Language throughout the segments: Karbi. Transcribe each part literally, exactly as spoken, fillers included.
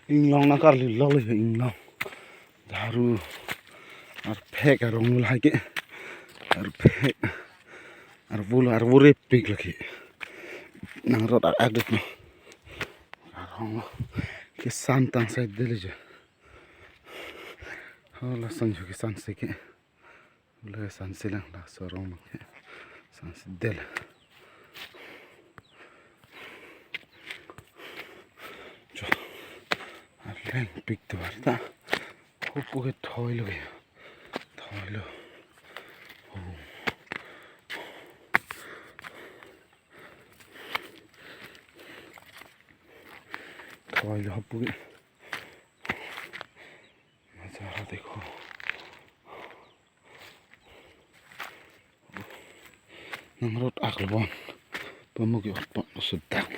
Inglong nangkarli lolo ya inglong. Jharu arphek arong lahai ke. Arphek. Arvo lo, arvo repik lagi. Nangrot ak-ak det lo. Arong lo. Kesan tang sai dele ja. Oh, lason jo kesan se ke. Ule sansi lang laso arong abang ke. Sansi del. Jo. Arleng pik tovar ta. Hopu ke thoi lo ke. Thoi lo. Oh. Thoi lo hopu ke. Nazara dekho. Nangrot ak lo bon. Pamuk yo pon sudak.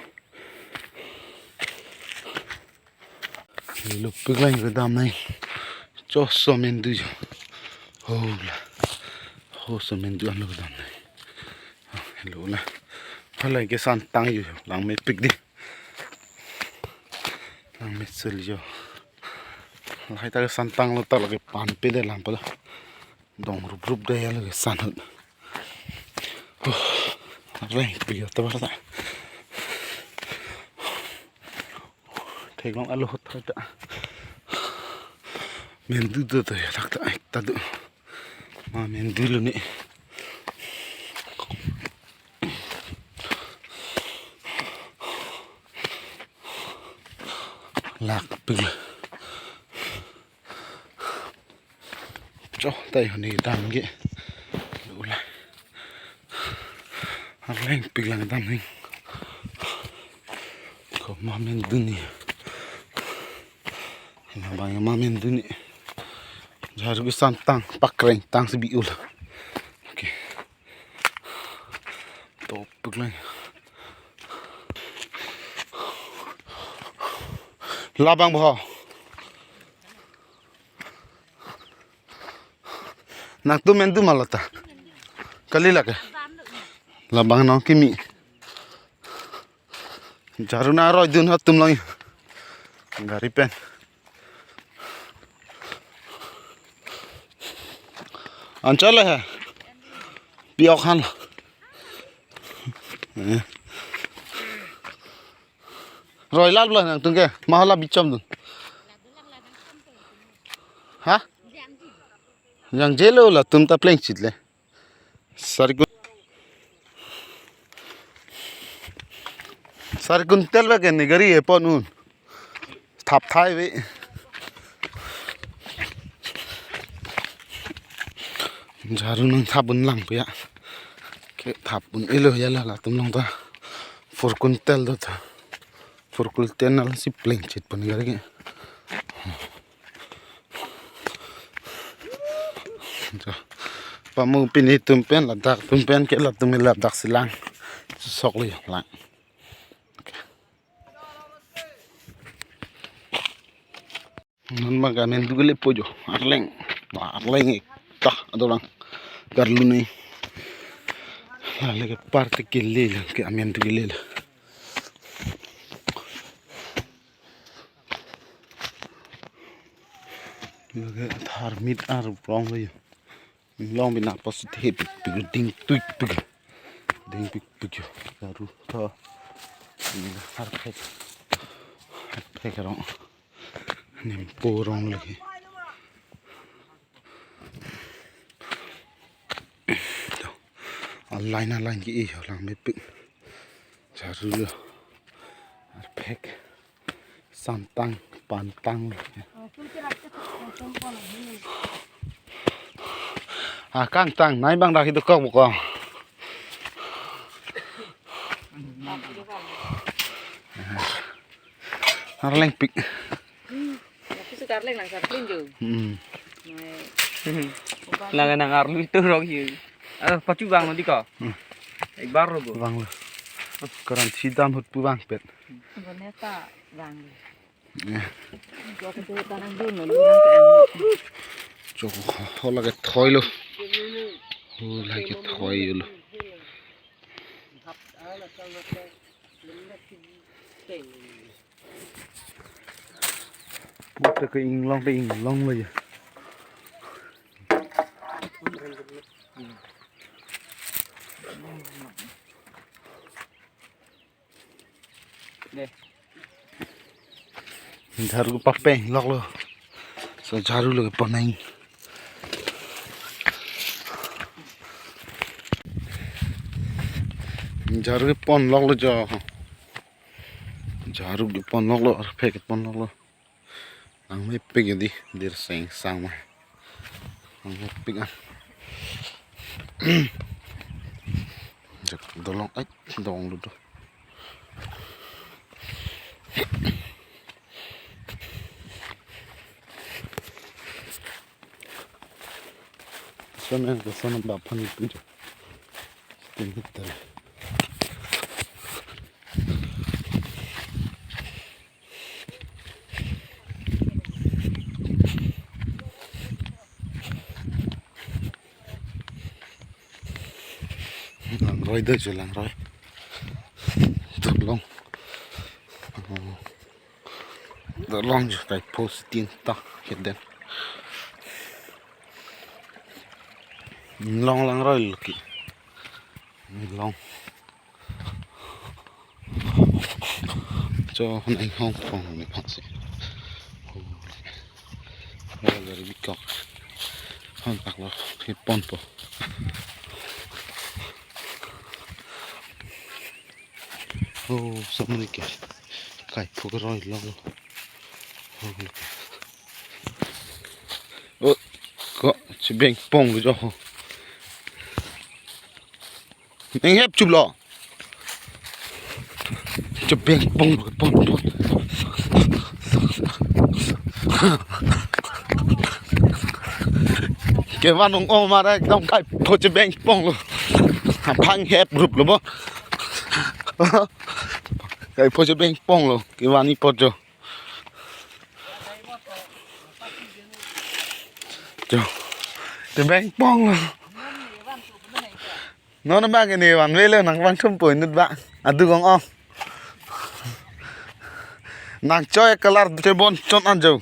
Lo pik lang kedam nai. Cho so mendu jo. Ho la. Ho so mendu an lo kedam nai. Ho la. Halai kesan tang jo. Langme pik di. Langme sel jo. Lahai ta kesan tang lo ta lagi pan pe de lam pala. Dong rup rup de ya lagi san hut. Huh, arleng pik tovar ta. Theklong alo hut ta. Mendu do to ya lak ta, ta do. Ma mendu lo ne. Lak pik. Cho tai honi dam ke. Lo la. Arleng pik lang dam ning. Ko ma mendu ni. Labang ma mendu ni. Jharu kesan tang pakreng tang si bi-ul. Okay. To pik lang. Labang bo. Nangtum mendu ma lo ta. Kali lake. Labang nangkimi. Jharu na roi dun ha tum lang. Gari pen. Anchal hai. Piok han. Eh. Roi lap lo nangtum ke. Mahala bichom dun. Ha? Yang jelo latum ta plengchit le. Sari kun-, sari kuntel ba ke ne gari e pon un. Thap thai ve. Jharu nangthap un lang puya. Ke thap un elo ya la latum long ta. Four kuntel do ta. Four kuntel nal si plengchit pon gari ke. Pamuk pini tum pen ladak tum pen ke latum ladak si lang. Sok li lang. Non ma ke amendu kele po jo. Arleng. Arleng ik ta adolang. Karlu ni. Lale ke party kele lang ke amendu kele lang. Lake thar mit arong lo. Long bina pos the pik pik ding tuik pik. Ding pik pik jo. Jharu to. Arphek. Arphek arong. Nimpo arong lagi. Aline aline ke-e jo langme pik. Jharu lo. Arphek. Santang, pantang. Ah, kangtang, nai bang dak itu kok buko. Arleng pik. Hmm. Aku suka arleng lang sarleng jo. Hmm. Nai. Lang nang arlu itu rok yun. Eh, pachu bang nanti ko. Hmm. Ek bar lo bo. Bang lo. Karan sidam hut pu bang pet. Boneta bang lo. Eh. Jok itu tanang dun lo, lu nang ke anu. Jok ho, ho lake thoi lo. Ho lake thoi lo. Hap, ah, nasa, nasa. Teng. Buk ta ke inglong ta inglonglo ya. Jharu papengloklo. So jharu lo pon nang. Jharu ponloklo jo. Jharu ponloklo, arphe ponloklo. Nangmepik ya di, dir seng sang ma. Nangmepik an. Jak dolong, ai, dolong dulu. Sana, sana baphan itu je. Tinggi tadi. Langroi do jo, langroi. Dolong. Oh. Dolong jo, kaipho sitin ta keden. Long langroi lo ke. Long. Jo, hon inghong pong ni phan si. Oh, dari bikok. Hon tak lo, ke ponpo. Oh, samri ke. Kaipho keroiloklo. Oh, ko chebeng ponglo jo. Inghep chuplo. Chebeng pong, pon, pon. Kevan ong-ong mara ekdom kaipho chebeng ponglo. Aphan hep rup lo bo. Kaipho chebeng ponglo. Kevan apot jo. Jo. Chebeng ponglo. Non bang ini wan velo nang bang thum poi nut bang. Adu gong ong. Nang choi kalar te bon chon an jo.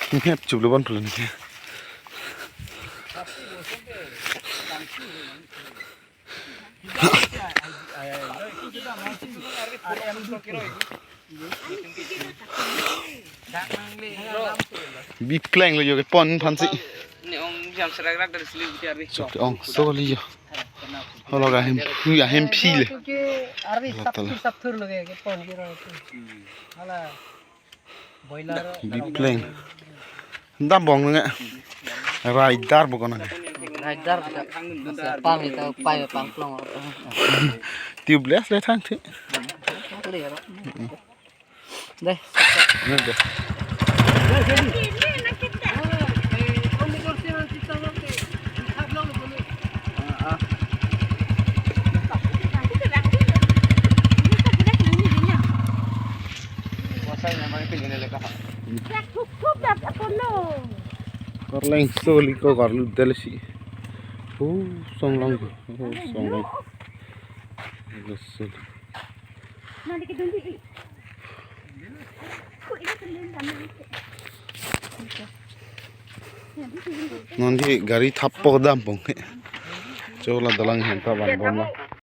Inghep chuplo bon pulun ke. Biplenglo jo kepon phan si. Sok ong soli jo. Holo ka hem, ya hem phi le. Arvi sapthur sapthur lo ke, kepon keroi tu. Hala. Bipleng. Dam bong nge. Rider bo kona. Rider kita. Pang kita pai pang plong. Tubeless le thang thi. Deh. Ne deh. Karleng soli ko karlu del si. Oh, songlong. Oh, songlong. Soli. Non ke gari thap po dam pong. Chola dalang henta ban bom la.